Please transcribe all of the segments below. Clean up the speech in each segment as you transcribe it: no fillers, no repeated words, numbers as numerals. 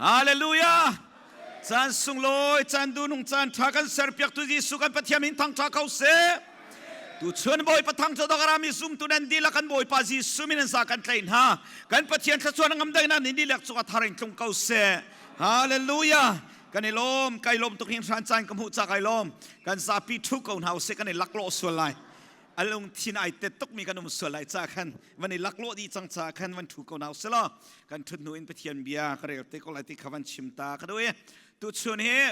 Hallelujah! Caan sunglawi, caan dunung, caan ṭha kan serpiaktu Jesuh kan Pathian min thangṭha ko seh. Tuchun Bawipa thangṭhat awk a rami zumtu nan dihlak kan Bawipa Jesuh min in za kan tlaih hna. Kan Pathian thluachuah ngam dai nan dihlak cungah thar in tlung ko seh. Hallelujah! Kan i lawm, kai lawm tuk hin hran caan ka hmuh ca kai lawm. Kan zapi ṭhu ko hna usih kan i laklawh sual lai. A lungthin ai tet tukmi kan um sual lai ca khan van i laklawh dih cang ca khan van ṭhu ko hna usih law kan ṭhut hnu in Pathian bia ka rel te ko lai ti kha van chim ta ka duh i tuchun hi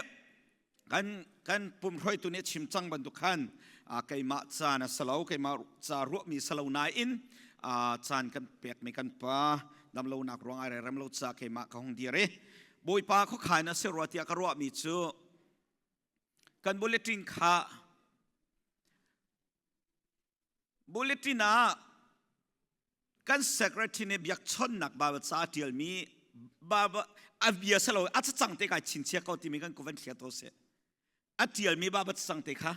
kan kan pumhruaitu nih a chim cang bantuk khan keimah caan a salo keimah ca ruahmi salo nain caan kan pekmi kan pa damlonak ruang ai rem lo ca keimah ka hung dir i Bawipa khuakhan a si rua tiah ka ruahmi cu kan bulletin kha bulletin ah kan secretary nih biakchawnhnak Bible ca a ṭialmi Bible a bia selo a cacang te kai chinchia ko timi kan kuvan thlia to seh a ṭialmi Bible cacang te kha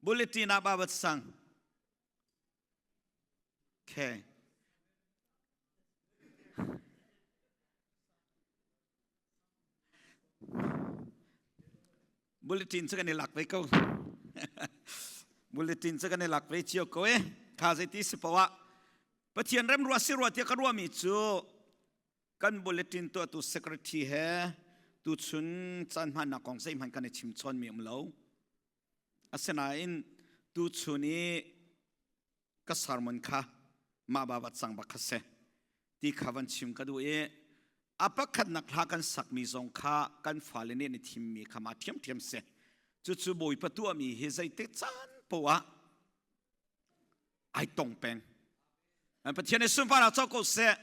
bulletin ah Bible cacang okay Bulletin cu kan i lak ve ko. Bulletin cu kan i lak ve cio ko e. Kha zeiti si poah Pathian rem rua si rua tiah ka ruahmi cu kan bulletin tuahtu secretary he tuchun caan hmannak kong zeihmanh kan i chim chawnmi um lo. Asinain tuchun i ka sermon kha mah ba cang bak kha si ti kha van chim ka duh i a pakhatnak hla kan sakmi zong kha kan fale nih an i thimmi kha ma ṭhiamṭhiam si. Cucu Bawipa tuahmi hi zeitik caan poah ai tong peng. Pathian nih sunparnak co ko seh.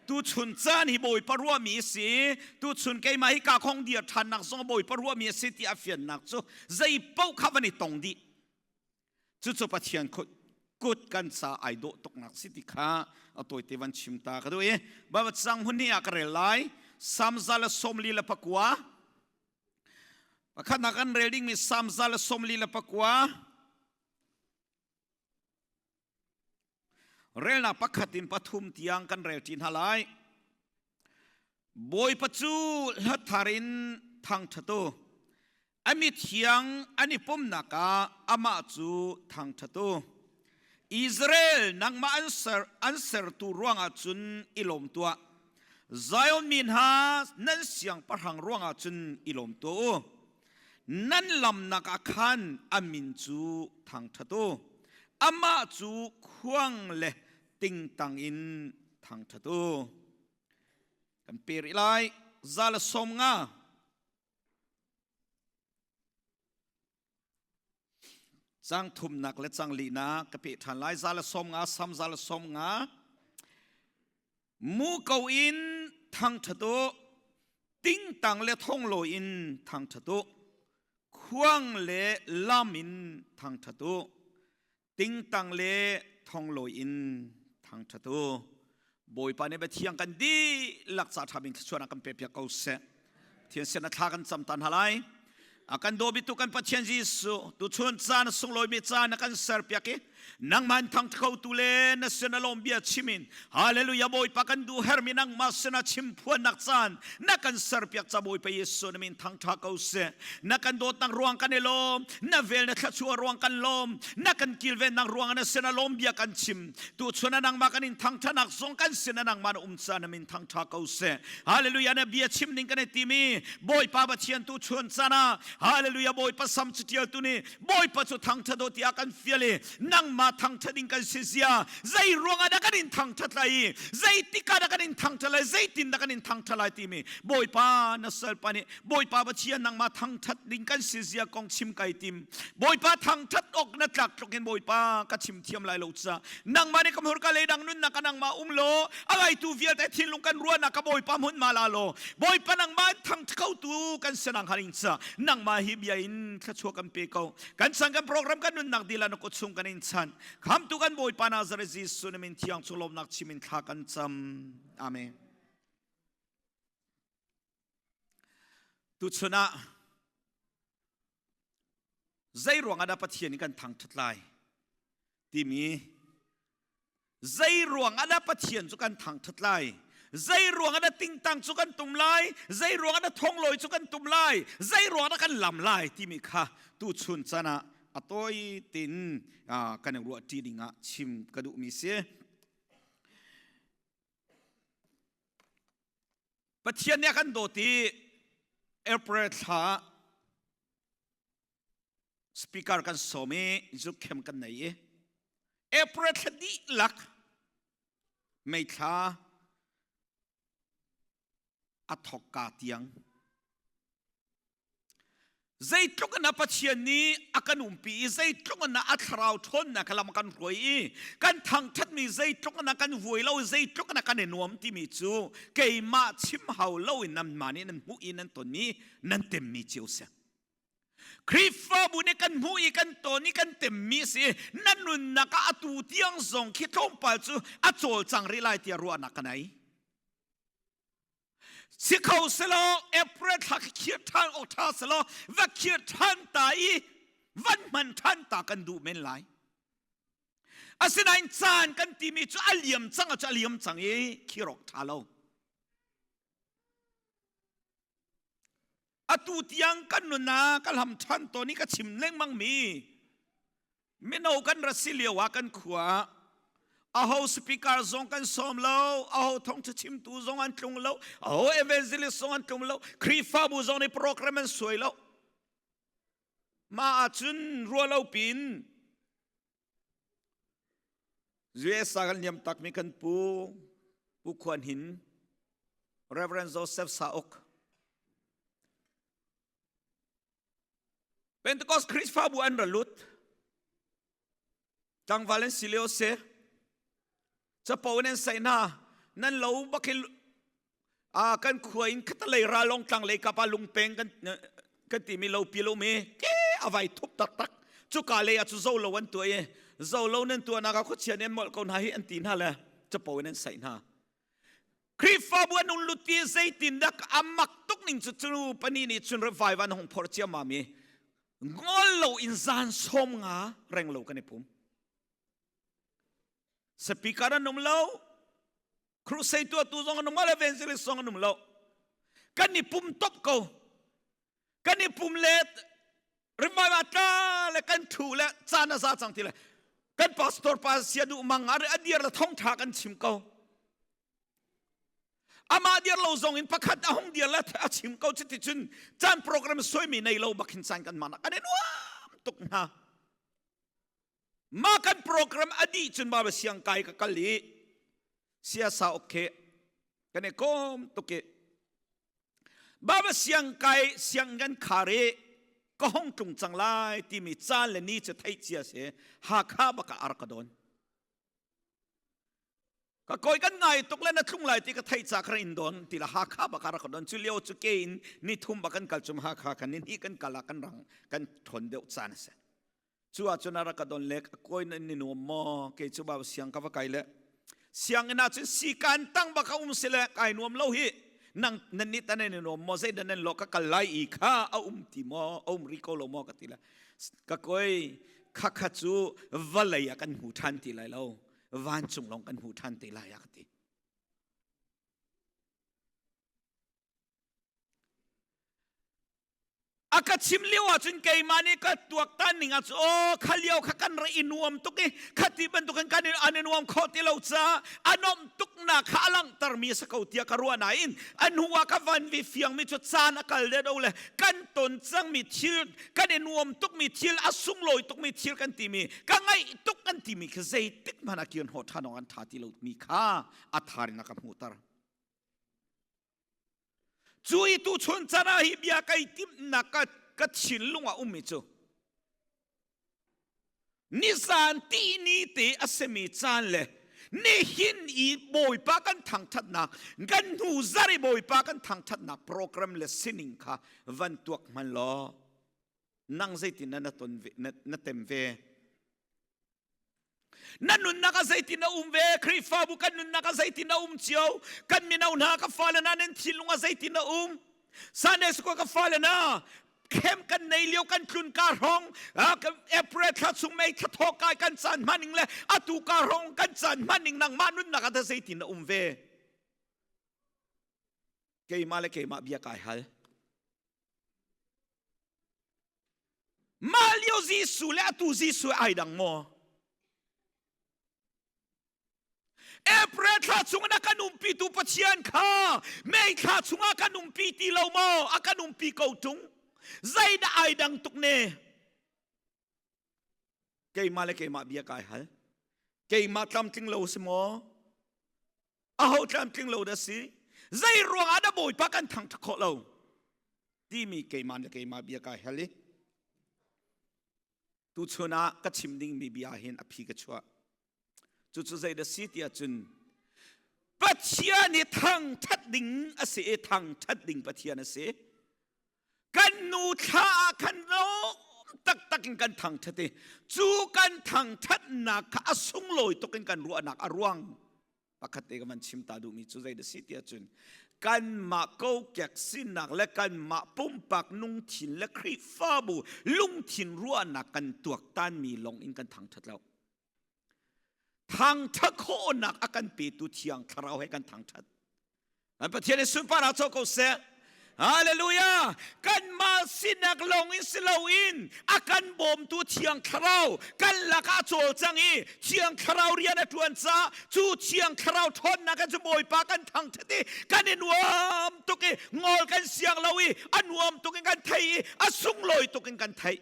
Tuchun caan hi Bawipa ruahmi a si. Tuchun keimah hi ka khong dir ṭhannak zong Bawipa ruahmi a si ti a fiannak cu zei paoh kha van i tong dih. Cucu Pathian kut kan ca ai dawh tuknak si ti kha a tawite van chim ta ka duh i Babat sang hun hi ah ka rel lai. Salm 149 pakhatnak kan rel dingmi Salm 149 Relnak pakhat in pathum tiang kan rel ṭi hna lai. Bawipa cu hlathar in thangṭhat u. A mithiang an i pumnak ah amah cu thangṭhat u. Israel nangmah an, ser, an sertu ruangah cun i lawm tuah. Zion mi hna nan siangpahrang ruangah cun i lawm tuah u. Nan lamnak ah khan a min cu thangṭhat u. Amah cu khuang le tingtang in thangṭhat u. Kan pe rih lai. 150. Cang thumnak le cang linak ka peh ṭhan lai. 150, Sam 150. Muko in thangṭhat u, tingtang le thonglawi in thangṭhat u, khuang le lam in thangṭhat u, tingtang le thonglawi in thangṭhat u. Bawipa nih biathiang kan dihlak ca ṭha bik thluachuahnak kan pekpiak ko seh. Pathian sin a thla kan cam ta hna lai. A kan dawbitu kan Pathian Jesuh tuchun caan sunglawimi caan na kan serpiak i nangmah in thangṭha khotu le na sin a lawm bia chim in Hallelujah Bawipa kan duh hermi nangmah sinah chim phuannak caan na kan serpiak ca Bawipa Jesuh na min thangṭha ko seh. Na kan dawtnak ruang kan i lawm, na vel na thluachuah ruang kan lawm, na kan kilvennak ruang na sin a lawm bia kan chim. Tuchun ah nangmah kan in thangṭhanak zong kan sin ah nangmah na um caan na min thangṭha ko seh. Hallelujah na bia chim ning kan i timi Bawipa Pathian tu chun caan ah Hallelujah Bawipa sam catial tu nih Bawipa cu thangthat do tiah kan fial i nangmah thangthat ding kan si zia zei ruangah dah kan in thangthat lai i zeitik ah dah kan in thangthat lai zeitin dah kan in thangthat lai timi Bawipa na salpa nih Bawipa Pathian nangmah thangthat ding kan si zia kong chim kai tim Bawipa thangthat awk na tlak tluk in Bawipa ka chim thiam lai lo ca nangmah nih ka hmurka leidang nunnak ka nangmah um law a ngaitu vialte thinlung kan ruahnak ka Bawipa hmun ma la law Bawipa nangmah thangthat khotu kan senang haring ca nangmah hi bia in thluachuah kan pe ko kan chan kan program kan nunnak dila na kut chung kan in chan khamtu kan Bawipa Nazareth Jesuh na min thiang chung lawmnak chim in thla kan cam amen Tuchun ah zei ruang ah dah Pathian kan thangṭhat lai timi zei ruang ah dah Pathian cu kan thangṭhat lai? Zei ruang ah dah tingtang cu kan tum lai? Zei ruang ah dah thonglawi cu kan tum lai? Zei ruang dah kan lam lai timi kha tuchun chan ah a tawi tin kan i ruah ṭi ding ah chim ka duhmi si. Pathian nih a kan dawt i April thla speaker kan sawm i zukhem kan nei i April thla dihlak May thla a thawkka tiang zeitluk in a Pathian nih a kan umpi i zeitluk in a thlarau ṭhawnnak lam a kan hruai i kan thangṭhatmi zeitluk in a kan vuai lo zeitluk in a kan i nuam timi cu keimah chim hau lo in nanmah nih nan hmuh i nan tonmi nan temmi cio si. Khrihfabu nih kan hmuh i kan ton i kan temmi si na nunnak ah atu tiang zong khi tlawmpal cu a cawlcang rih lai tiah ruahnak ka nei. Si kho selaw April thla khi khir ṭhan awk ṭha selaw va khir ṭhan ta i van hman ṭhan ta kan duh men lai. Asinain caan kan timi cu a liam cang cu a liam cang i khir awk ṭha lo. Atu tiang kan nun ah ka hlam ṭhan tawn i ka chim lengmang mi mino kan ra si lio ah kan khua aho speaker zong kan sawm lo, aho thawngṭha chimtu zong an tlung lo, aho evangelist zong an tlung lo, Khrihfabu zong nih program an suai lo. Mah ahcun rualo pin US ah kan liam takmi kan pu Pu Khuan Hin Reverend Joseph Sauk Pentecost Khrihfabu an ra lut tlangval an si lio si capo in an saih hna nan lo bakil a kan khua in khatalei ralong tlang lei kap ah lungpeng kan kan timi lo pi lo mi ke avai thup taktak cuka lei ah cu zo lo an tuah i zo lo nan tuah nak ah khuachia nih an molh ko hna hi an ti hna le capo in an saih hna Khrihfabu an ung lut i zeitindah a mak tuk ning cu cu pani nih cun revival an hung phorh ciammam i ngol lo in zan sawm nga reng lo kan i pum speaker an um lo crusade tuahtu zong an um lo evangelist zong an um lo kan i pum top ko kan i pum le revival tla le kan thu le caan a za cang ti le kan pastor pa sia duh mang a dir le thong tha kan chim ko amah dir lo zong in pakhat a hung dir le a chim ko cuti cun caan program suaimi nei lo bak hin caan kan man kan i nuam tuk hna Mah kan program a dih cun ma siang kai ka kal i siasa okay kan i kom tuk i baba siang kai siang kan khar i ka hong tlung cang lai timi caan le ni cu theih cia si Hakha baka ar ka don Ka kawi kan ngai tuk le na thlung lai ti ka theih ca kha in don ti la Hakha bak rak don cu lio cu ke in ni thum bak kan kal cum Hakha kan ni kan kal ah kan rang kan thon deuh caan a si cu ah cun a rak ka don le kawi na ni nuam maw kei cu ba siang ka va kai le sianginn ah cun sikan tang bak a um si le kai nuam lo hi nang nan ni tan ni nuam maw zei dan nan lo ka kal lai i kha a um ti maw a um ri ko lo maw ka ti le ka koi kha kha cu vawlei ah kan hmu ṭhan ti lai lo vancung lawng kan hmu ṭhan te lai a ka ti. A ka chim lio ahcun keimah nih ka tuaktan ning ah cu aw kha lio kha kan ra i nuam tuk i khati bantukin kan an i nuam kho ti lo caah a nuamh tuk nak kha a langhtermi a si ko tiah ka ruah nain a hnu ah ka van vi fiangmi cu caan a kal deuh le kan ton cangmi thil kan i nuam tukmi thil a sunglawi tukmi thil kan timi ka ngaih tuk kan timi khi zeitik hmanh ah kir hnawh ṭhan awk an ṭha ti lo mi kha a thar in a ka hmuhter cu i tu chun chan ah hi bia kai timhnak ka ka thinlung ah ummi cu nizan ti ni te a simi caan le nihin i bawipa kan thangthatnak kan hnu zar i bawipa kan thangthatnak program le sining kha van tuak hman law nang zeitin na ton ve na tem ve na nunnak a zeitin a um ve Khrihfabu kan nunnak a zeitin a um cio kan mino hna ka fale hna nan thinlung a zeitin a um Sunday school ka fale hna khem kan nei lio kan tlun ka hrawng April thla chung May thla thawk kai kan caan hmaning le atu ka hrawng kan caan hmaning nangmah nunnak ah zeitin a um ve. Keimah le keimah bia kai hal. Mah lio Jesuh le atu Jesuh ai dang maw? April thla chung na kan umpi tu Pathian kha May thla chungah kan umpi ti lo maw? A kan umpi ko tung. Zeidah ai dang tuk ne? Keimah le keimah bia kai hal. Keimah tlamtling lo si maw? Aho tlamtling lo dah si? Zei ruangah dah Bawipa kan thangṭhat khawh lo? Timi keimah le keimah bia kai hal i tuchun ah ka chim dingmi bia hin a phi ka chuah. Cucu zei dah si tiah cun Pathian hi thangṭhat ding a si i thangṭhat ding Pathian a si. Kan nu thla ah khan lawm taktak in kan thangṭhat i cu kan thangṭhatnak kha a sunglawi tuk in kan ruahnak a ruang pakhat te ka van chim ta duhmi cu zei dah si tiah cun kanmah kokek sinak le kanmah pumpak lungthin le Khrihfabu lungthin ruahnak kan tuaktanmi lawng in kan thangṭhat lo. Thangṭhat khawhnak a kan petu Thiang Thlarau he kan thangṭhat. Kan Pathian in sunparnak co ko seh. Hallelujah! Kanmah sinak lawng in si loin a kan bawmtu Thiang Thlarau kan lakah a cawlcang i Thiang Thlarau rian a ṭuan caah cu Thiang Thlarau ṭhawnnak in cu Bawipa kan thangṭhat i kan i nuam tuk i ngol kan siang lo i a nuam tuk in kan thei i a sunglawi tuk in kan theih.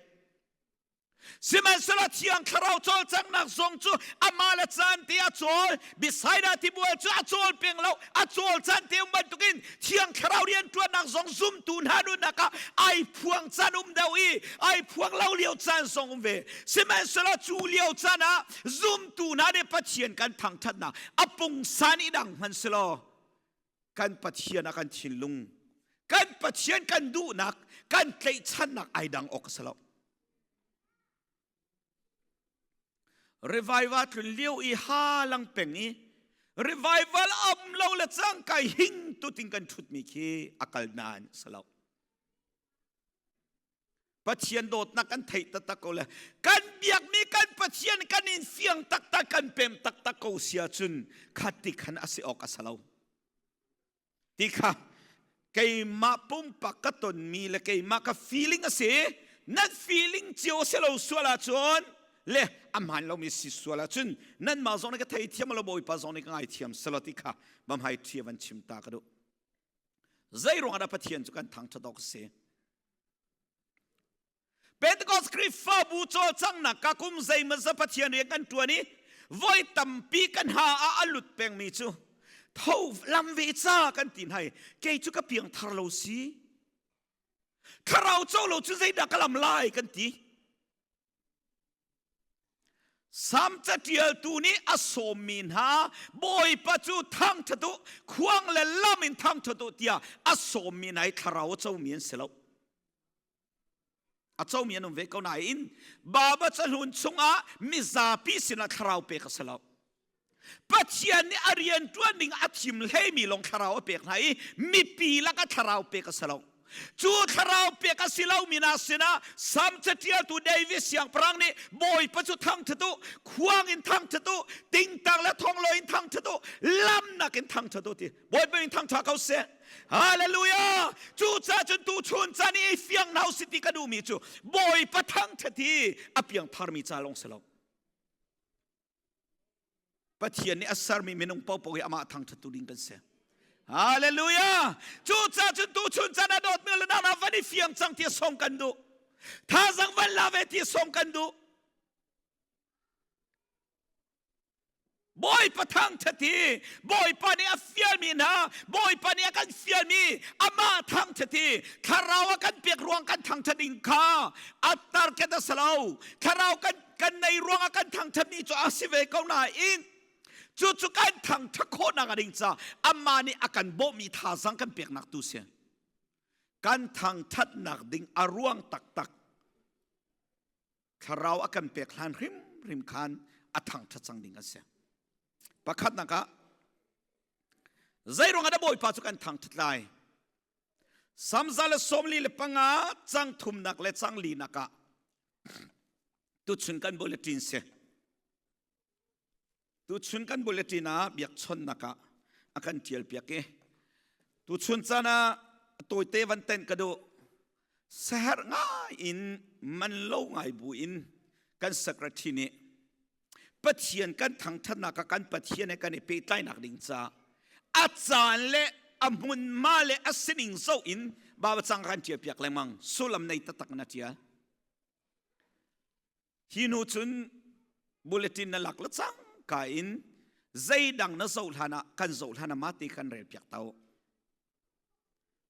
Sihmanhsehlaw Thiang Thlarau cawlcanghnak zong cu amah le caan te a cawl. Bethsaida tibual cu a cawl peng lo, a cawl caan te um bantukin Thiang Thlarau rianṭuannak zong zumtu hna nunnak ah ai phuang caan um deuh i ai phuang lo lio caan zong um ve. Sihmanhsehlaw cu lio caan ah zumtu hna nih Pathian kan thangṭhatnak a pungsan i dang hmanh selaw kan Pathian ah kan thinlung kan Pathian kan duhnak kan tlaihchannak ai dang awk a si lo. Revival tlun lio i ha lang peng i revival am lo le cang kai hing tutin kan thutmi khi a kal nain si lo. Pathian dawtnak kan theih taktak ko le kan biakmi kan Pathian kan in fiang taktak kan pem taktak ko sia cun khat ti khan a si awk a si lo. Ti kha keimah pumpak ka tonmi le keimah ka feeling a si. Nan feeling cio si lo sual ahcun le a hmaan lomi si sual ahcun nanmah zong nih ka theithiam lo Bawipa zong nih ka ngaithiam selaw ti kha bamhai ṭhia van chim ta ka duh. Zei ruangah dah Pathian cu kan thangṭhat awk a si? Pentecost Khrihfabu cawlcanghnak ka kum zeimawzat Pathian rian kan ṭuan i voi tampi kan ha ah a lut pengmi cu tho lam ve ca kan ti hna i kei cu ka piangthar lo si thlarau co lo cu zeidah ka lam lai kan ti Sam caṭialtu nih a sawmmi hna Bawipa cu thangṭhat u, khuang le lam in thangṭhat u tiah a sawmmi hna hi thlarau a comi an si lo. A comi an um ve ko nain Baba cahlun chungah mizapi sinah thlarau pek a si lo. Pathian nih a rian ṭuan ding a thim hleimi lawng thlarau a pek hna i mipi lakah thlarau pek a si lo. Cu thlarau pek a si lomi hna sinah Sam caṭialtu David siangpahrang nih Bawipa cu thangṭhat u, khuang in thangṭhat u, tingtang le thonglawi in thangṭhat u, lamnak in thangṭhat u ti. Bawipa in thangṭha ko seh. Hallelujah! Cucaah cun tuchun caan i fiang hna usih ti ka duhmi cu Bawipa thangṭhat hi a piangtharmi ca lawng si lo. Pathian nih a sermi minung paohpaoh hi amah thangṭhattu ding kan si. Hallelujah! Cucaah cun tuchun caan ah dawtmi le nana van i fiang cang ti song kan duh. Thazang van la ve ti song kan duh. Bawipa thangṭhat hi Bawipa nih a fialmi hna Bawipa nih a kan fialmi amah thangṭhat hi thlarau a kan pek ruang kan thangṭhat ding kha a target a si lo thlarau kan kan nei ruangah kan thangṭhatmi cu a si ve ko nain cucu kan thangṭhat khawhnak a ding ca amah nih a kan bawhmi thazang kan peknak tu si kan thangṭhatnak ding a ruang taktak thlarau a kan pek hlan hrimhrim khan a thangṭhat cang ding a si pakhatnak ah zei ruangah dah bawipa cu kan thangṭhat lai Samza le 45 cang thumnak le cang linak ah tuchun kan bulletin si. Tuchun kan bulletin ah biakchonnak ah a kan tial piak i. Tuchun caan ah tawite van tenh ka duh. Saherh ngai in man lo ngai bu in kan secretary nih Pathian kan thangthatnak ah kan Pathian he kan i pehtlainak ding ca a caan le a hmunhma le a sining zoh in Baba cang kan ṭial piak lengmang sullam nei taktak na ṭial. Hi hnu cun bulletin na lak le cangka in zeidang na zoh hlan ah kan zoh hlan ah mate kan rel piak to.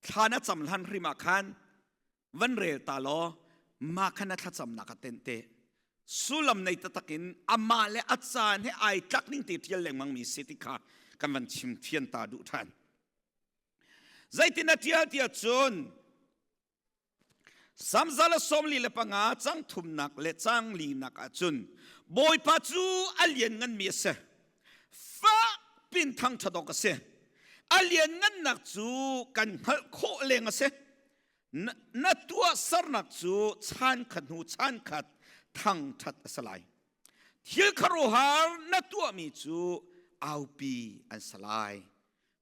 Thla na cam hlan hrim ah khan van rel ta law mah khan na thlacamnak a tenh te. Sullam nei taktak in amah le a caan he ai tlak ning te ṭial lengmang mi si ti kha kan van chim fian ta duh ṭhan. Zeitin a ṭial tiah cun Samzal 45 cang thumnak le cang linak ahcun Bawipa cu a liannganmi a si. Fak pin thangṭhat awk a si. A lianngannak cu kan hngalh khawh leng a si. Na, na tuahsernak cu chan khat hnu chan khat thangṭhat a si lai. Thil khuaruahhar na tuahmi cu aupi an si lai.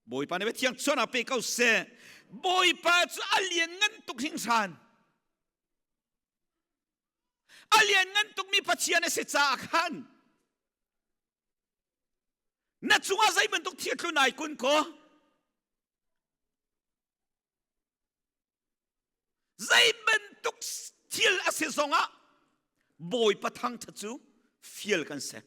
Bawipa nih thiang chuan ah pe ko seh. Bawipa cu a lian ngan tuk hringhran. A lian ngan tukmi Pathian a si caah khan na cungah zei bantuk thil tlun ai kun ko. Zei bantuk thil a si zongah Bawipa thangṭhat cu fial kan si.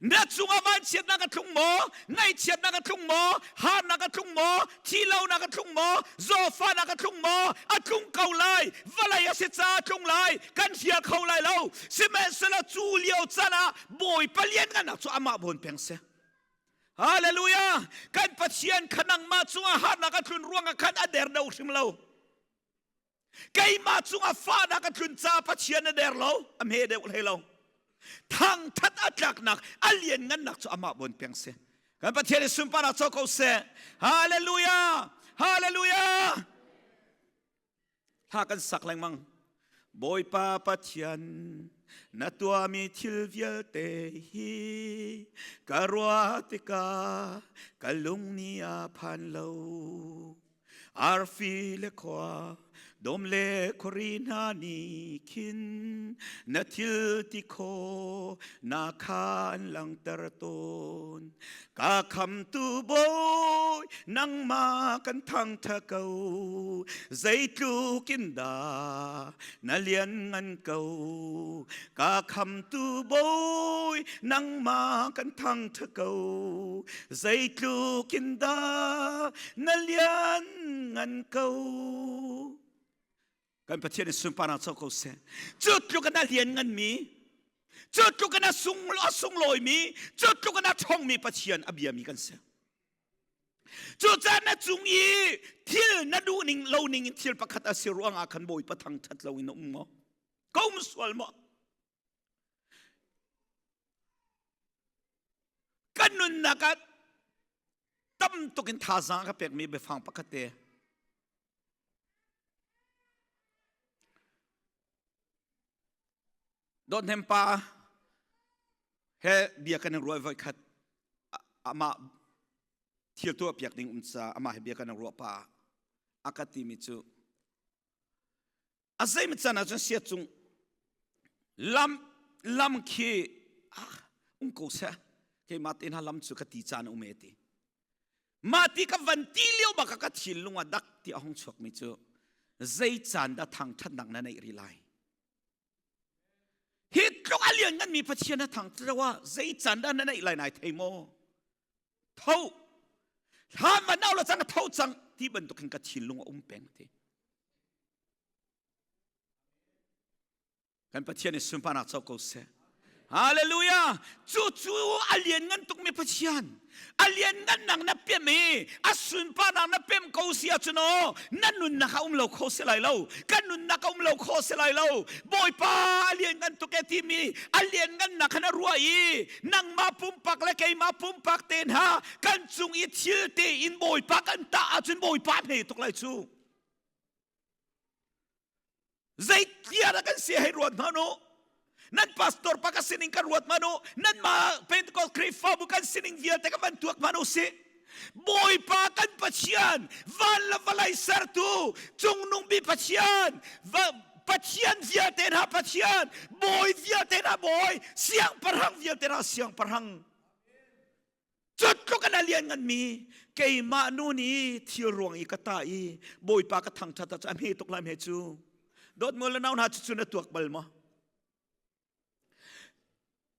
Na cungah vanchiatnak a tlung maw? Ngaihchiatnak a tlung maw? Harnak a tlung maw? Thihlonak a tlung maw? Zawfahnak a tlung maw? A tlung ko lai. Vawlei a si caah a tlung lai. Kan hrial kho lai lo. Sihmanhsehlaw cu lio can ah Bawipa lianngannak cu amah bawn peng seh. Hallelujah! Kan Pathian kha nangmah cungah harnak a tlun ruangah khan a der do hrim lo. Keimah cungah fahnak a tlun caah Pathian a der lo, a hme deuh hlei lo. Thangthat a tlaknak, a lianngannak cu amah bawn peng si. Kan Pathian i sunparnak co ko seh. Hallelujah! Hallelujah! Hla kan sak lengmang. Bawipa Pathian, na tuahmi thil vialte hi ka ruah tikah ka lung nih a phan lo. Arfi le khua, dawm le khuari hna nih khin na thil ti kho na kha an langhter tawn. Ka khamtu Bawi, nangmah kan thangṭha ko. Zeitluk in dah na lianngan ko. Ka khamtu Bawi, nangmah kan thangṭha ko. Zeitluk in dah na lianngan ko. Kan Pathian in sunparnak co ko seh. Cu tluk in a liannganmi, cu tluk in a sung a sunglawimi, cu tluk in a ṭhawngmi Pathian a biami kan si. Cucaah na cung i thil na duh ning lo ning in thil pakhat a si ruangah khan Bawipa thangṭhat lo in na um maw? Ka um sual maw? Kan nunnak ah tam tuk in thazaang ka pekmi biafang pakhat te. Dawt Hnem pa he bia kan i ruah voi khat amah thil tuah piak ding um ca amah he bia kan i ruah pa a ka timi cu A zei can ahcun sia cung lam lam khi ah um ko seh keimah te hna lam cu ka ti caan um e ti mah ti ka van ti lio bak ka thinlung ah dak ti a hung chuak mi cu zei caan dah thangthatnak na neih rih lai hi tluk a lian ngan mi Pathian a thang lo ah zei caan dah na neih lai nai thei maw tho hlan van au la cang tho cang ti bantuk hin ka thinlung a um peng ti Kan Pathian i sunparnak co ko seh. Hallelujah! Cu cu a lian ngan tukmi Pathian. A lian ngan nak na pem i a sunparnak na pem ko si ahcun aw na nunnak a um lo kho si lai lo. Kan nunnak a um lo kho si lai lo. Bawipa a lian ngan tuk e timi a lian ngan nak khan a ruah i nangmah pumpak le keimah pumpak te hna kan cung i thil te in Bawipa kan tah ahcun Bawipa hme tuk lai cu. Zeitia dah kan si hei ruat hmanh u. Nan pastor pa ka sining kan ruat hmanh u. Nan mah Pentecost Khrihfabu kan sining vialte kan van tuak hmanh u si. Bawipa kan Pathian, van le vawlei sertu, cungnung bi Pathian, Pathian vialte hna Pathian, Bawi vialte hna Bawi, siangpahrang vialte hna siangpahrang. Cutluk in a lian nganmi keimah nu nih thil ruang i ka ta i Bawipa ka thangṭhat ah cu a hme tuk lai hme cu. Dawt mu le nau hna cucu na tuak bal maw?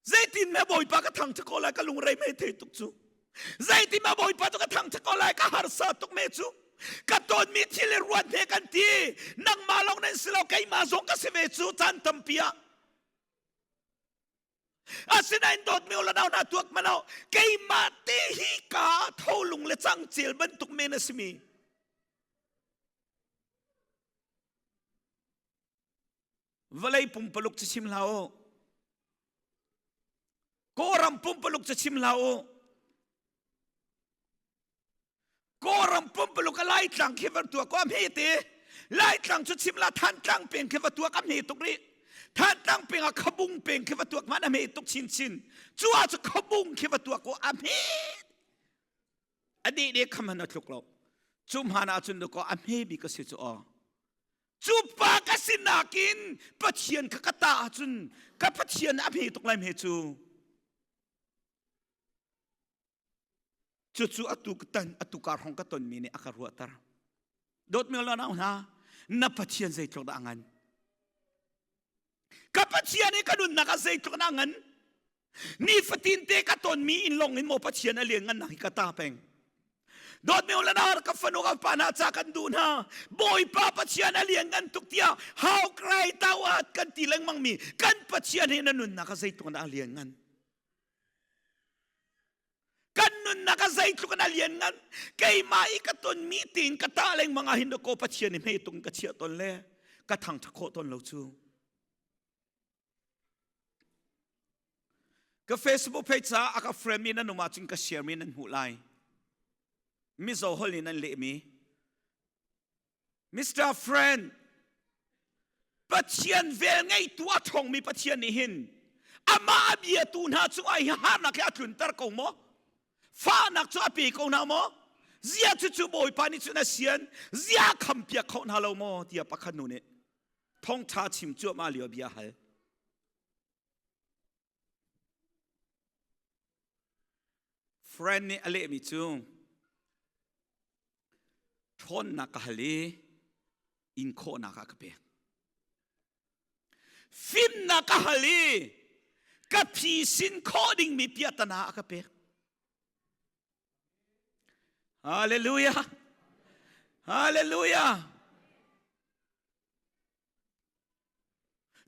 Zeitin me Bawipa ka thangṭhat ko lai ka lungrei me thei tuk cu. Zeitin ma Bawipa cu ka thangṭhat ko lai ka harsa tuk me cu. Ka tonmi thil i ruat he kan ti. Nangmah lawng nan si lo keimah zong ka si ve cu caan tampi ah. Asinain dawtmi u le nau hna tuak hmanh keimah te hi ka tholung le cangcel bantuk men a simi. Vawlei pumpaluk cu chim hlah u. Kawlram pumpaluk cu chim hlah u. Kawlram pumpaluk a Laitlang khi van tuah ko a hme te. Laitlang cu chim la Thantlang peng khi va tuah ka hme tuk rih. Thantlang peng ah Khabung peng khi va tuak man a hme tuk chinchin. Cu ah cu Khabung khi va tuah ko a hme. A deh de kham han a tluk lo. Cu hman ah cun ko a hme bik a si cu aw. Cu pa ka si nakin Pathian kha ka ta ahcun ka Pathian a hme tuk lai hme cu. Cucu atu ka tan atu kar hong ka tonmi nih a ka ruahter. Dawtmi lo nau hna, na Pathian zeitluk dah a ngan? Ka Pathian i ka nunnak ah zeitluk dah a ngan? Nifatin te ka tonmi in lawng in maw Pathian a lian ngannak hi ka ta peng. Dawtmi le nar ka fanu ka pa hna ca kan duh hna. Bawipa Pathian a lian ngan tuk tiah how cry thou art kan ti lengmang mi kan Pathian hi na nunnak ah zeitluk in a lian ngan. Kan nunnak ah zeitluk in a lian ngan. Keimah i ka tonmi tein ka tah lengmang ah hin ko Pathian i hme tung ka chiah ton le ka thangṭhat khawh ton lo cu. Ka Facebook page ah a ka friend mi nan um ahcun ka share mi nan hmuh lai. Mizo holh in an lehmi. Mr. Friend, Pathian vel ngeitu a ṭhawngmi Pathian nih hin amah a biatu hna cungah hi harnak hi a tlunter ko maw? Fahnak cu a pe ko hna maw? Zia cucu Bawipa nih cun a sian, zia khampiak kho hna lo maw? tiah pakhat nu nih thawngṭha chim cuahmah lio bia hal. Friend nih a lehmi cu ṭhawnnak ka hal i in khawhnak ah ka pek. Fimnak ka hal i ka phisin khawh dingmi piahtana a ka pek. Hallelujah! Hallelujah!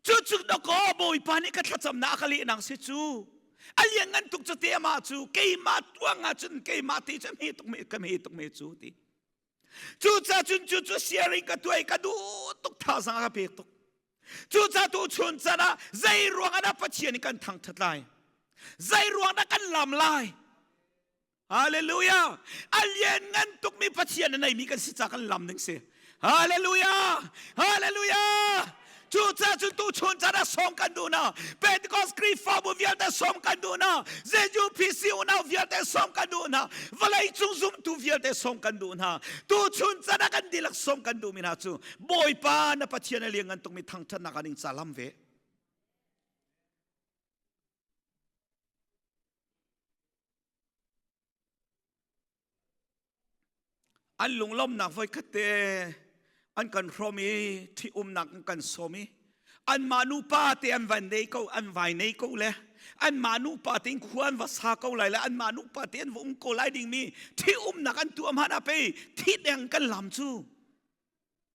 Cucu dakaw Bawipa nih ka thlacamnak a ka lehnak si cu. A lianngan tuk cu te amah cu keimah tuang ah cun keimah te cu hme tuk me ka hme tuk me cu ti. Cucaah cun cu cu sharing ka tuai ka duh tuk thazaang a ka pek tuk. Cucaah tu chun can ah zei ruang ah dah Pathian nih kan thangthat lai? Zei ruang dah kan lam lai? Hallelujah! A lian ngan tukmi Pathian a neimi kan si ca kan lam ding si. Hallelujah! Hallelujah! Cucaah cun tu chun caan ah sawm kan duh na. Pentecost Khrihfabu vialte sawm kan duh na. ZUPC unau vialte sawm kan duh na. Vawlei cung zumtu vialte sawm kan duh hna. Tu chun caan ah kan dihlak sawm kan duhmi hna cu Bawipa na Pathian a lian ngan tukmi thangṭhatnak ah ning ca lam ve. An lunglawmhnak voikhat te an kan hrawm i ṭhitumnak an kan sawm i anmah nupa te an van nei ko an vai nei ko le anmah nupa te in khua an va sa ko lai le anmah nupa te an va um ko lai dingmi ṭhitumnak an tuah hmanh ah pei thi deng kan lam cu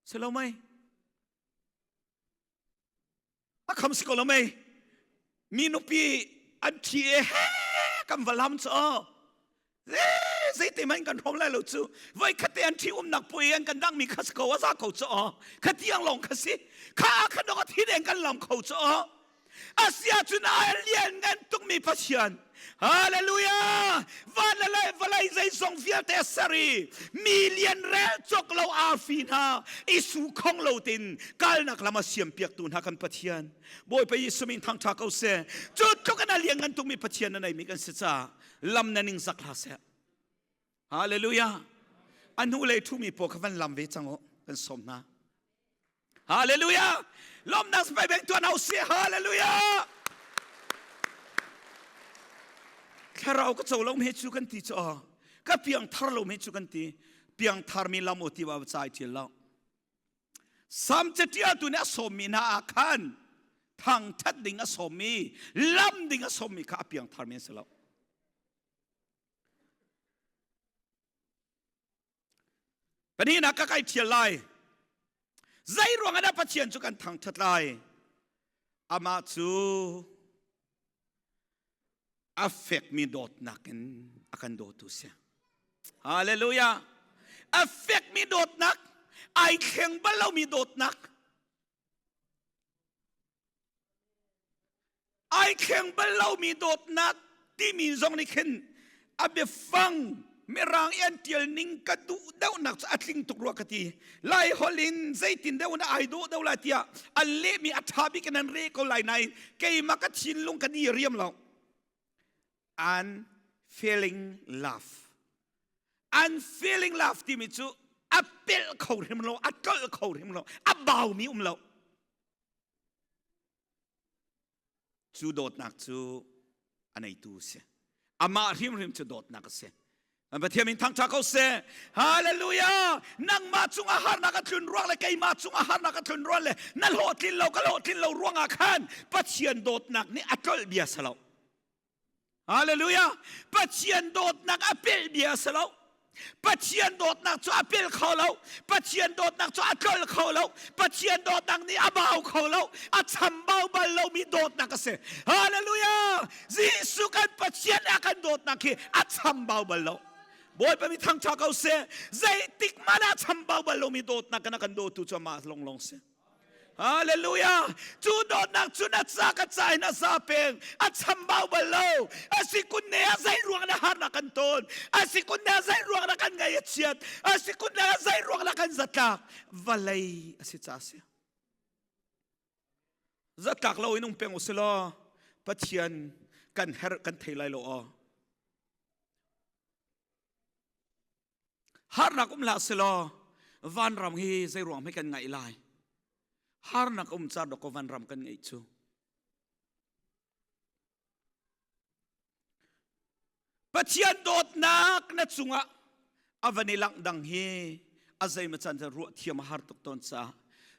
si lo mei A kham si ko lo mei. Mi nupi an thi e he kan va lam cu zeite man kan hrom lai lo cu voi khate an thi umnak pui an kan dang mi kha si ko a za ko cu kha tiang lawng kha si kha kha dong a thi deng kan lam kho cu asia cun a lian ngan tuk mi Pathian Hallelujah! Van le vawlei zeizong vialte a ser i mi lian rel cawk lo arfi hna i su khong lo tin kalnak lam a siam piaktu hna kan Pathian. Bawipa Jesuh min thangṭha ko seh. Cu tluk in a lian ngan tukmi Pathian na neimi kan si caah lam na ning zak hlah seh. Hallelujah. A hnulei ṭhumi pawl kha van lam ve cang u. Kan sawm hna. Hallelujah. Lawmnak sipai beng tuan hau si. Hallelujah. Thlarau ka co lo me cu kan ti cu ka piang thar lo me cu kan ti piang thar mi lam o ti wa chai thial lo Sam catialtu nih a sawmmi hna ah khan thangthat ding a sawmmi lam ding a sawmmi kha a piang tharmi an si lo. Pahnihnak ka kai thial lai. Zei ruang ah dah Pathian cu kan thangthat lai? Amah cu a fekmi dawtnak in a kan dawtu si. Hallelujah. A fekmi dawtnak, ai thleng bal lomi dawtnak. Ai thleng bal lomi dawtnak timi zong nih khin a biafang mirang i an tial ning ka duh deuhnak cu a tling tuk rua ka ti. Lai holh in zeitin deuh na ai dawh deuh lai tiah an lehmi a ṭha bik in an re ko lai nain keimah ka thinlung ka di riam lo. Unfailing love. Unfailing love timi cu a pelh kho hrim lo, a tlolh kho hrim lo, a baumi um lo. Cu dawtnak cu a neitu a si. Amah hrimhrim cu dawtnak a si. Pathian min thangṭha ko seh. Hallelujah! Nangmah cungah harnak a tlun ruang le keimah cungah harnak a tlun ruang le na hlawhtlin lo ka hlawhtlin lo ruangah khan Pathian dawtnak nih a tlolh bia si lo. Hallelujah! Pathian dawtnak a pelh bia a si lo. Pathian dawtnak cu a pel kho lo. Pathian dawtnak cu a tlol kho lo. Pathian dawtnak nih a bau kho lo. A chambau bal lomi dawtnak a si. Hallelujah! Jesuh kan Pathian a kan dawtnak hi a chambau bal lo. Bawipa mi thangṭha ko seh. Zeitik hmanh ah chambau bal lomi dawtnak kan a kan dawtu cu amah longlong si. Hallelujah! Cu dawtnak cu na ca ka ca in a za peng. A chambau bal lo. A si kun ne a zei ruang na harnak kan ton. A si kun ne a zei ruang na kan ngai a chiat. A si kun ne a zei ruang na kan zatlak. Vawlei a si ca si. Zatlak lo in um peng usilaw Pathian kan herh kan thei lai lo aw. Harnak um hlah selaw vanram hi zei ruang hme kan ngaih lai. Harnak um car dawk vanram kan ngeih cu. Pathian dawtnak na cungah a van i langh dang hi a zeimaw can ruah thiam a har tuk tawn caah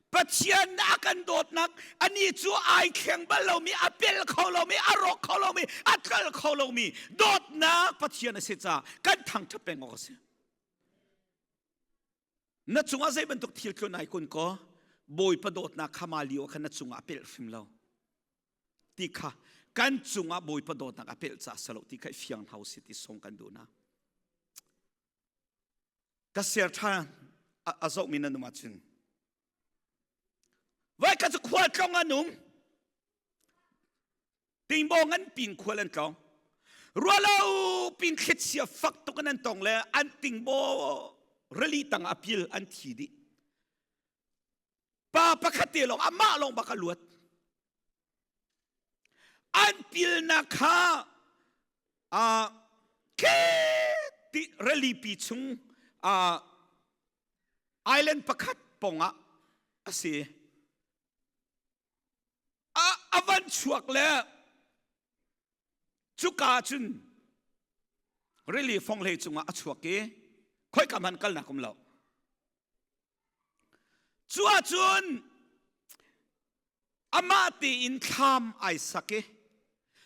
Pathian a kan dawtnak ani cu ai thleng bal lomi a pel kho lomi a rawk kho lomi a tlal kho lomi dawtnak Pathian a si caah kan thangṭhat peng awk a si. Na cungah zei bantuk thil tlun ai kun ko Bawipa dawtnak kha ma lio khan na cungah a pelh hrim lo ti kha kan cungah Bawipa dawtnak a pelh ca salo ti kha fiang hau si ti song kan duh na. Ka ser ṭhan a zohmi nan um ahcun voikhat cu khual tlong an um tingbaw ngan pin khual an tlong rualo pin thlichia fak tuk in an tong le an tingbaw rili tang a pil an thi dih pa pakhat te lawng amah lawng bak a luat An pilnak kha uh, ti ralipi chung uh, island pakhat pongah a si. A, a van chuak le cuka cun rili fonghlei cungah a chuak i khoika hmanh kalnak um lo. Cu ahcun amah tein thlam ai sak i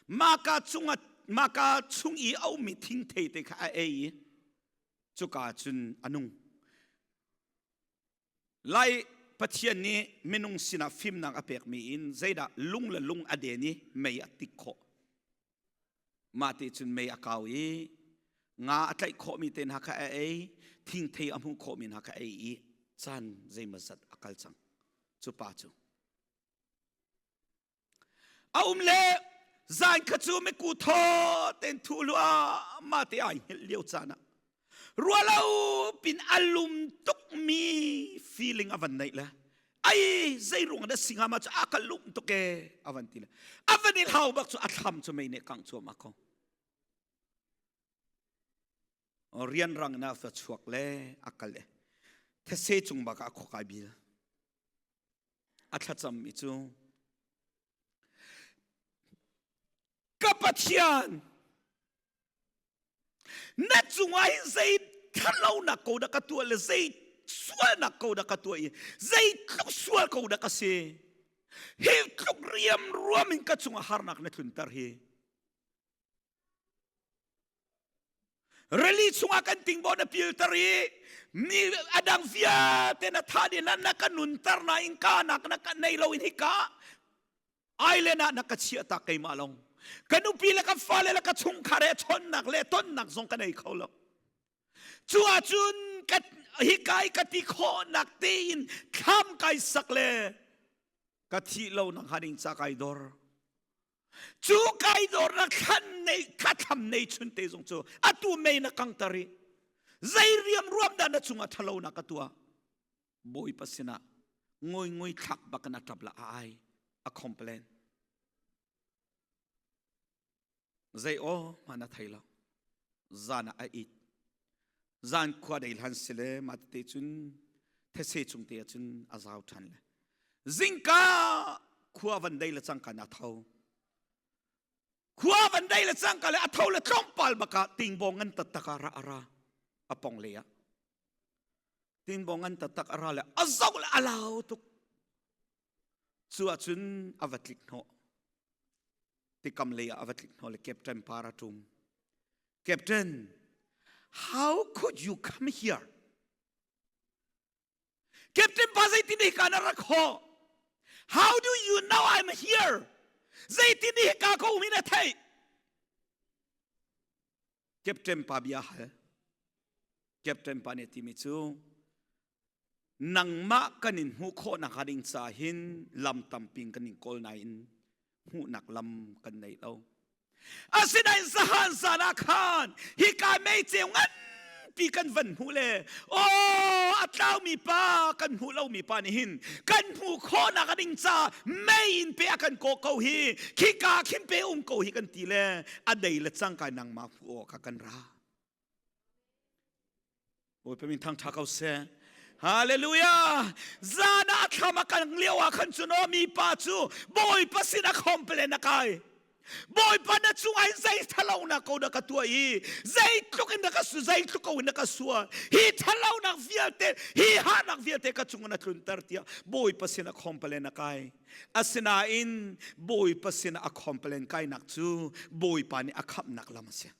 maka cungah maka chung i a ummi thingthei te kha a ei i cuka cun a nung. Lai Pathian nih minung sinah fimnak a pekmi in zeidah lung le lung a den i mei a tik khawh. Mah ti cun mei a kau i nga a tlaih khawhmi te hna kha a ei, thingthei a hmuh khawhmi hna kha a ei i caan zeimawzat a kal cang. Cu pa cu. A um le zan kha cu miku thaw ten thu lua mah te ai hngilh lio caan ah rualo pin a lum tukmi feeling a van neih le ai zei ruang dah singa ma cu a ka lum tuk e a van ti le a van i hlau bak cu a thlam cu mei nih kang cuahmah ko. Rianrang in a chuak le a kal e. These cung bak ah a khok ai bil. A thlacam mi cu ka Pathian na cungah hin zei thalonak ko dah ka tuah le zei sualnak ko dah ka tuah i zei tluk sual ko dah ka si hi tluk riam ruam in ka cungah harnak na tlunter hi Rili chungah kan tingbo na pilter i mi adang vialte na tha dih na ka nunter na in ka nak na ka nei lo in hika island ah na ka chiah tak keimah long ka nupi le ka fale le ka chungkhar he chonnak le tonnak zong ka nei kho lo cu ahcun ka hika i ka ti khawhnak tein thlam kai sak le ka thih lo nak hnga ding ca kai dor Cu kai dawrnak thlan nei kha thlam nei chun te zong cu atu mei na kangter i zei riam ruam dah na cungah ṭhalo na ka tuah Bawipa sinah ngoi ngoi thlak bak na ṭap la ai a complain zei aw ma na thei lo zan ah a it zan khua dei hlan sile ma te cun these chung te cun a zau ṭhan le zingka khua van dei le cangka na tho khua van dei le cangka le a tho le tlawmpal baka tingbong ngan tattaka ra ara a pong le ah tingbong ngan tattak ara le a zo le a lau tuk cu ahcun a va tlik hnawh tikam lei ah a va tlik hnawh le captain par a ṭum captain how could you come here Captain pa zeitin hi ka na rak ho? How do you know I'm here? Zeitin hi ka ko mi na theih? Captain pa bia hal. Captain pa nih timi cu nangmah kan in hmuh khawh nak ding ca hin lam tampi kan in kawl nain hmuhnak lam kan nei lo. Asinain zahan zan ah khan hika meiceu nganpi kan van hmuh le aw a tlaumi pa kan hmuh lomi pa nih hin kan hmuh khawhnak a ding ca mei in pe a kan kawh ko hi khika khin pe um ko hi kan ti le a dei le cangka nangmah hmuh awk ah kan ra. Bawipa min thangṭha ko seh. Hallelujah! Zan ah thlam a kan lio ah khan cun aw mi pa cu Bawipa sin a complain a kai. Bawipa na cungah hin zei thalonak ko na ka tuah i zeitluk in na ka zeitluk ko in na ka sual hi thalonak vialte hi harnak vialte ka cungah na tlunter tiah Bawipa sin a complain a kai. Asinain Bawipa sin a complain kainak cu Bawipa nih a khamhnak lam a si.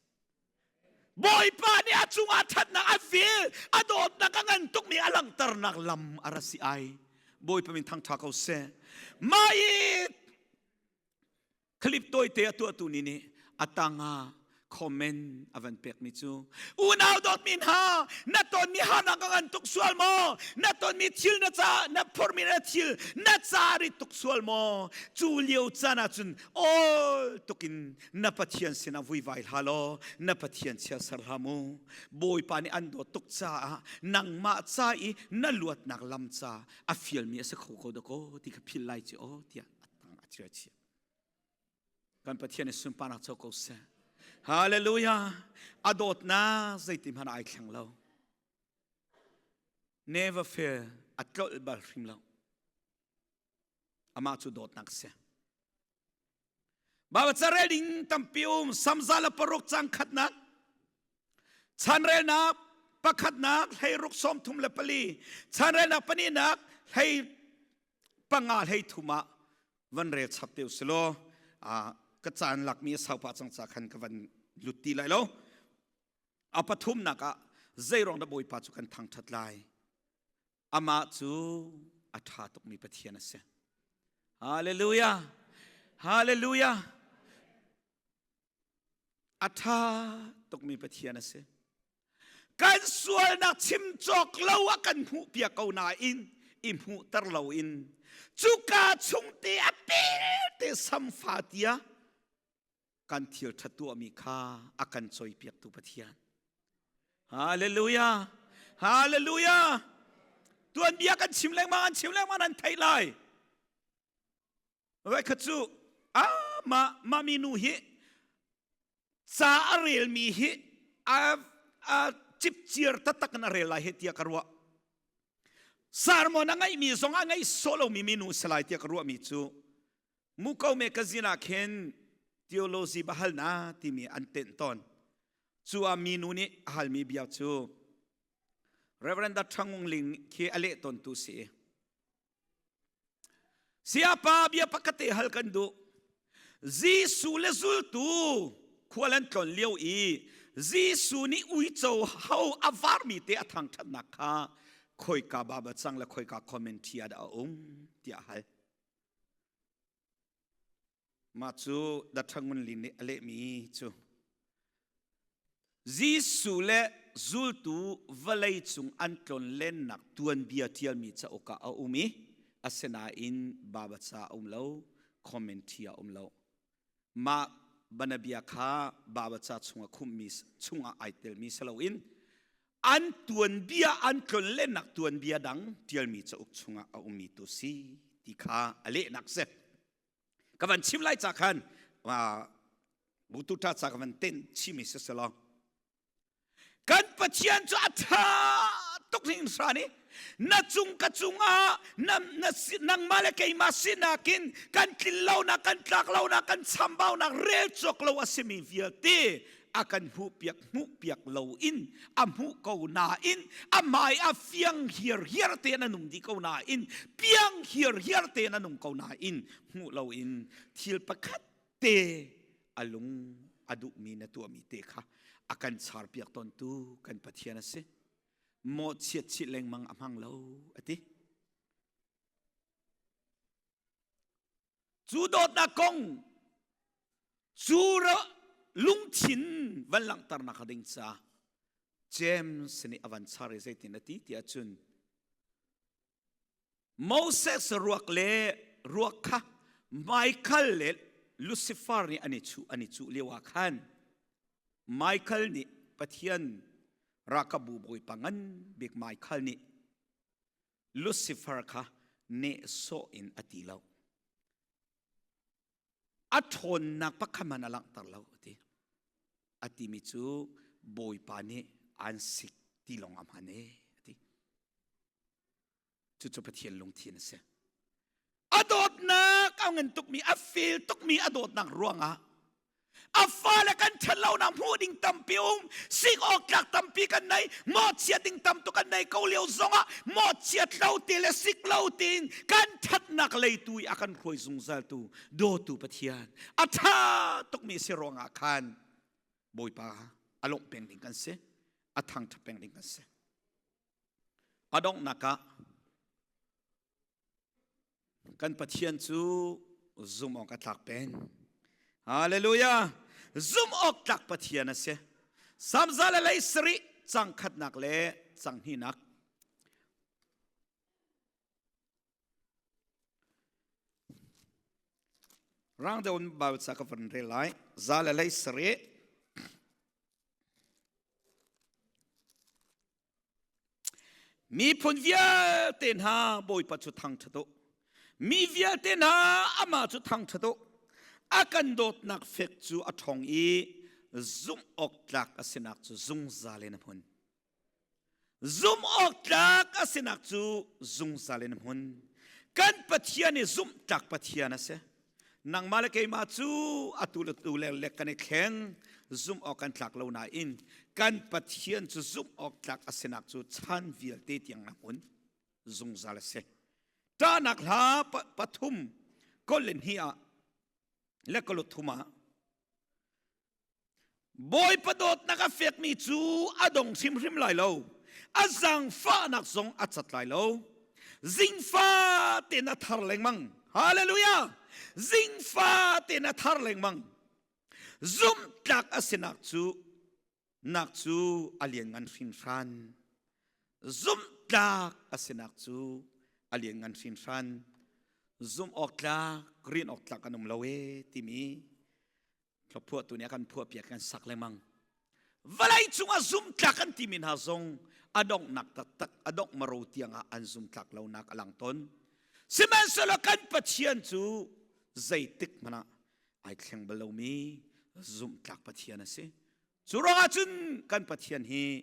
Bawipa nih a cungah ṭhatnak a vil, a dawtnak a ngan tukmi a langhternak lam a ra si ai. Bawipa min thangṭha ko seh. Mah i clip tawite a tuahtu nih nih a tangah comment a van pekmi cu unau dawtmi hna na tonmi harnak a ngan tuk sual maw na tonmi thil na ca na phurmi na thil na ca rit tuk sual maw cu lio caan ah cun awl tukin na Pathian sinah vuivai hlah law na Pathian chia ser hlah mu Bawipa nih an dawt tuk caah nangmah ca i na luatnak lam ca a fialmi a si kho ko dakaw ti kha phil lai ci aw tiah a tang a chia chia kan Pathian i sunparnak co ko seh Hallelujah a dawtnak zeiti hmanh ai thleng lo never fail a tlolh bal hrim lo amah cu dawtnak si Baibal carel ding tampi um samzala paruk cang khatnak chanrelnak pakhatnak hleiruk 34 chanrelnak pahnihnak hlei panga hlei thum ah van rel chap te usilaw ka caan lakmi a sau pah cang ca khan ka van lut ti lai lo a pathumnak ah zeiruang dah Bawipa cu kan thangthat lai Amah cu a ṭha tukmi Pathian a si. Hallelujah! Hallelujah! A ṭha tukmi Pathian a si. Kan sualnak chim cawk lo a kan hmuh piak ko nain i hmuhter loin cuka chung te a pelte samfa tia kan thil ṭha tuahmi kha a kan cawipiaktu Pathian. Hallelujah! Hallelujah! Tuanbia kan chim lengmang an chim lengmang nan theih lai. Vai khat cu ah ma mami nu hi ca a relmi hi a a cipciar taktak in a rel lai he tiah ka ruah. Sermon a ngaihmi zong a ngaih sawh lomi minu si lai tiah ka ruahmi cu Muko mekazin ah khin theology bahalna timi an tenh tawn. Cu ah minu nih a halmi bia cu Reverend Dr. Ngung Ling khi a leh tawntu si. Siapa bia pakhat te hal kan duh. Jesuh le zultu khual an tlon lio i Jesuh nih uico ho a varmi te a thangṭhatnak kha khoika baba cang le khoika commentary ah dah a um tiah a hal. Mah cu Dr. Ngun Lin nih a lehmi cu Jesuh le zultu vawlei cung an tlonlennak tuanbia ṭialmi cauk ah a um i asinain Baibal ca a um lo, commentary a um lo. Mah banabia kha Baibal ca chungah khumhmi chungah ai telmi si loin an tuanbia an tlonlennak tuanbia dang ṭialmi cauk chungah a ummi tu si ti kha a lehnak si. Ka van chim lai ca khan butuṭa ca ka van ten chimi si selaw kan Pathian cu a ṭha tuk hringhran i na cung ka cungah na, na, nangmah le keimah sinak in kan tlin lonak kan tlak lonak kan chambaunak rel cawk lo a simi vialte a kan hmuhpiak hmuhpiak lo in a hmuh ko nain a hmai a fiang hiar hiar tein a nung dih ko nain piang hiar hiar tein a nung ko nain hmuh lo in thil pakhat te a lung a duhmi na tuahmi te kha a kan charpiak tawntu kan Pathian a si mawhchiat chih lengmang a hmang lo a ti Cu dawtnak kong cu lungthin van langhternak ding ca James nih a van char i zeitin a ti tiah cun Moses ruak le ruak kha Michael le Lucifer nih an i chuh an i cuh lio ah khan Michael nih Pathian ralkapbu bawipa ngan bik Michael nih Lucifer kha nehsawh in a ti lo. A ṭhawnnak pakhat hmanh a langhter lo a ti. A timi cu Bawipa nih aan sik ti lawng a hman e a ti. Cucu Pathian lungthin a si. A dawtnak a ngan tukmi, a feel tukmi a dawtnak ruangah a fale kan ṭhatlonak hmuh ding tampi um sik awk tlak tampi kan nei mawhchiat ding tam tuk kan nei ko lio zongah mawhchiat lo te le sik lo tein kan ṭhatnak lei tu i a kan hruai zungzal tu dawtu Pathian a ṭha tukmi si ruangah khan Bawipa a lawmh peng ding kan si a thangṭhat peng ding kan si a donghnak ah Kan Pathian cu zumh awk a tlak peng. Hallelujah! Zumh awk tlak Pathian a si. Salm za le lei sarih cang khatnak le cang hnihnak. Rang deuh in Bible ca ka van rel lai. Za le lei sarih. Miphun vialte hna Bawipa cu thangṭhat u. Mi vialte hna amah cu thangṭhat u. A kan dawtnak fek cu a ṭhawng i zumh awk tlak a sinak cu zungzal in a hmun. Zumh awk tlak a sinak cu zungzal in a hmun. Kan Pathian i zumh tlak Pathian a si. Nangmah le keimah cu atu le tu le lek kan i thleng zumh awk kan tlak lo nain kan Pathian cu zumh awk tlak a sinak cu chan vialte tiang a hmun zungzal a si. Ṭahnak hla pathum kol in hi ah le kalut thum ah Bawipa dawtnak a fekmi cu a dong hrimhrim lai lo. A zaangfahnak zong a cat lai lo. Zingfa tein a thar lengmang. Hallelujah! Zingfa tein a thar lengmang. Zumhtlak a sinak cu nak cu a lianngan hringhran. Zumhtlak a sinak cu a lianngan hringhran. Zumh awk tlak, rin awk tlak kan um lo e timi Phuahtu nih a kan phuahpiak kan sak lengmang. Vawlei cungah zumtlak kan timi hna zong a donghnak taktak a dongh maro tiangah an zumtlak lonak a lang tawn. Sihmanhsehlaw kan Pathian cu zeitik hmanh ah ai thleng bal lomi zumhtlak Pathian a si. Cu ruangah cun kan Pathian hi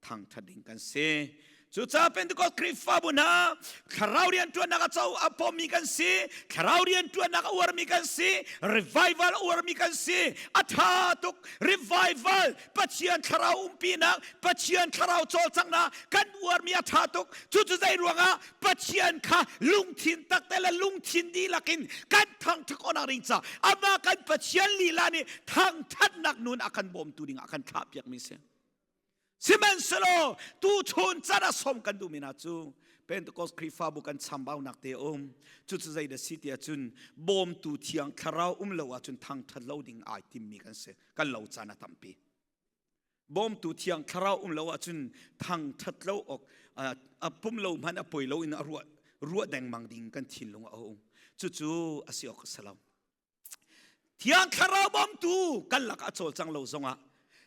Thangṭhat ding kan si. Cucaah Pentecost Khrihfabu hna thlarau rianṭuannak a co a pawmmi kan si, thlarau rianṭuannak a uarmi kan si, revival a uarmi kan si. A ṭha tuk revival Pathian thlarau umpinak, Pathian thlarau cawlcanghnak kan uarmi a ṭha tuk. Cucu zei ruangah Pathian kha lungthin tak te le lungthin dihlak in kan thangṭhat khawhnak ding ca amah kan Pathian lila nih thangṭhatnak nun a kan bawmtu ding ah a kan thlahpiakmi si. Sihmanhsehlaw tuchun can ah sawm kan duhmi hna cu Pentecost Khrihfabu kan chambaunak te um. Cucu zei dah si ti ahcun bawmtu thiang thlarau um lo ahcun thangṭhat lo ding ai timmi kan si. Kan lo caan a tampi. Bawmtu thiang thlarau um lo ahcun thangṭhat lo awk a pum lo hmanh a poi lo in a ruah ruah dengmang ding kan thinlung a um. Cucu a si awk a si lo. Thiang Thlarau bawmtu kan lakah a cawlcang lo zongah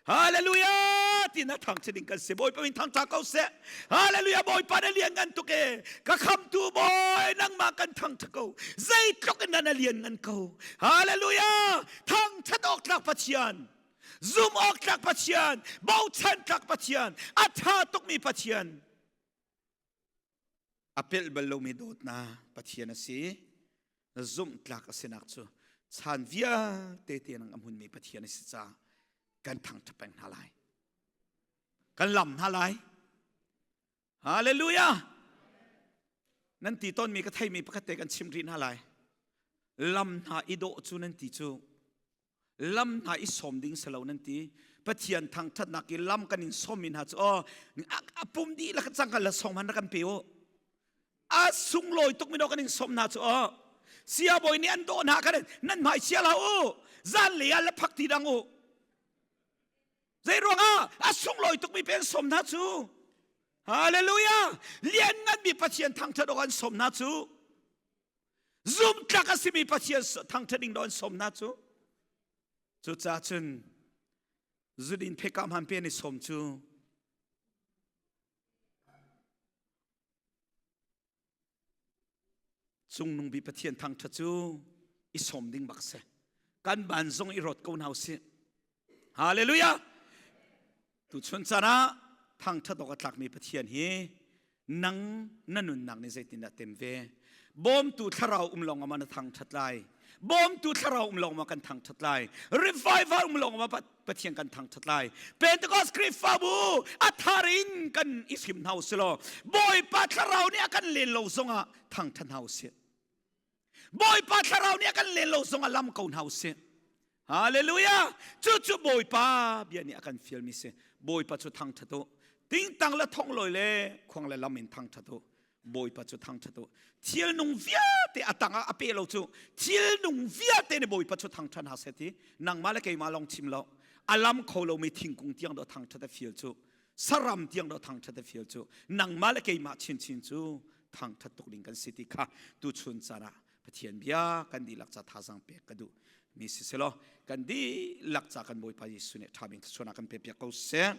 Hallelujah tina thangṭhat ding kan si Bawipa min thangṭha ko seh Hallelujah Bawipa na lian ngan tuk e ka khamtu Bawi nangmah kan thangṭhat ko zeitluk in na lian ngan ko Hallelujah thangṭhat awk tlak Pathian zum awk tlak Pathian bochan tlak Pathian a ṭha tukmi Pathian A pelh bal lomi dawtnak Pathian a si. Zumhtlak a sinak cu chan vialte tiang a hmunmi Pathian a si caah kan thangṭhat peng hna lai. Kan lam hna lai. Hallelujah! Nan ti tawnmi ka theimi pakhat te kan chim rih hna lai. Lam hna i dawh cu nan ti cu lam hna i sawm ding si lo nan ti pathian thangthatnak i lam kan in sawm mi hna cu aw a pum dihlak cang kan la sawm han kan pe u a sunglawi tuk mi do kan in sawm hna cu aw siabawi nih an dawh hna kan nan hmai chia hlah u zan le ah la phak ti dang u zei ruangah a sunglawi tuk mi pen sawm hna cu hallelujah lian ngan mi pathian thangthat awk an sawm hna cu Zumtlak a simi Pathian thangṭhat ding an sawm hna cu. Cucaah cun zudin phekah hman pe an i sawm cu cungnung bi Pathian thangṭhat cu i sawm ding bak si. Kan ban zong i rawt ko hna usih. Hallelujah! Tuchun caan ah thangṭhat awk a tlakmi Pathian hi nang na nunnak nih zeitindah tem ve? Bawmtu thlarau um lawng ah na thangṭhat lai. Bawmtu thlarau um lawng ma kan thangṭhat lai. Revival um lawng ma Pathian kan thangṭhat lai. Pentecost Khrihfabu a thar in kan i hrim hna usih law Bawipa thlarau nih a kan len lo zongah thangṭhat hna usih. Bawipa thlarau nih a kan len lo zong a lam ko hna usih. Hallelujah! Cucu Bawipa bia nih a kan fialmi si. Bawipa cu thangṭhat u. Tingtang le thonglawi le khuang le lam in thangṭhat u. Bawipa cu thangṭhat u. Thil nung vialte a tangah a pe lo cu thil nung vialte nih Bawipa cu thangṭhat hna seh ti nangmah le keimah lawng chim lo. A lam kho lomi thingkung tiang dawh thangṭhat a fial cu saram tiang dawh thangṭhat a fial cu nangmah le keimah chinchin cu thangṭhat tuk ding kan si ti kha tuchun caan ah Pathian bia kan dihlak ca thazaang pek ka duh mi si selaw kan dihlak ca kan Bawipa Jesuh nih ṭha bik thluachuahnak kan pe piak ko seh.